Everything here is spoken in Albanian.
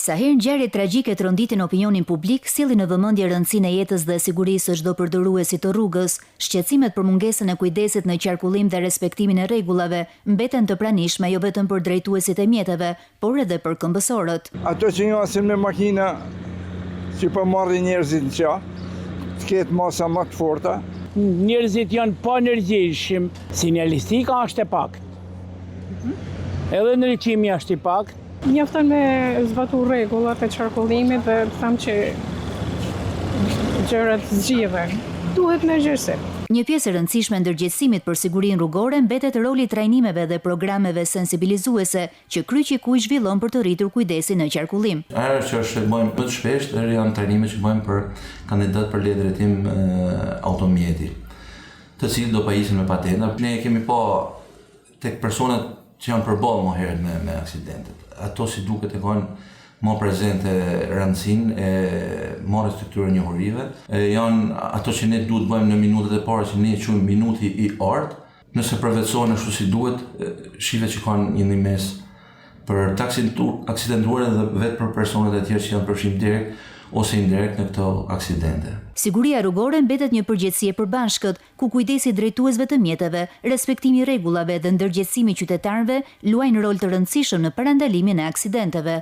Sa herë ngjarjet tragjike tronditin opinionin publik, sjellin në vëmendje rëndësinë e jetës dhe sigurisë së çdo përdoruesi të rrugës. Shqetësimet për mungesën e kujdesit në qarkullim dhe respektimin e rregullave mbeten të pranishme jo vetëm për drejtuesit e mjeteve, por edhe për këmbësorët. Ato që ngasin me makina që po marrin njerëzit në qafë, të ketë masa më të forta. Njerëzit janë pa ndërgjegjshëm, sinjalistika është e paktë. Edhe ndriçimi është i paktë. Mjafton me zbatu rregullat e qarkullimit dhe them që gjërat zgjidhen. Duhet ndërgjegjësim. Një pjesë e rëndësishme e ndërgjegjësimit për sigurinë rrugore mbetet roli i trajnimeve dhe programeve sensibilizuese që Kryqi i Kuq zhvillon për të rritur kujdesin në qarkullim. Ajo që është që bëjmë më të shpeshtë janë trajnimet që bëjmë për kandidatët për leje drejtim automjeti, të cilët do pajisen me patenta. Ne e kemi pa tek personat që janë përballë më herët me me aksidentet. Ato si duket e kanë më prezente rëndësinë e marrjes të këtyre njohurive. E, janë ato që ne duhet bëjmë në minutat e para që ne e quajmë minuti i artë. Nëse përvetësohen ashtu si duhet, shihet që kanë një ndihmesë për të aksidentuarit dhe vetë për personat e tjerë që janë përfshirë direkt ose indirekt në këto aksidente. Siguria rrugore mbetet një përgjegjësi e përbashkët, ku kujdesi i drejtuesve të mjeteve, respektimi i rregullave dhe ndërgjegjësimi i qytetarëve luajnë rol të rëndësishëm në parandalimin e aksidenteve.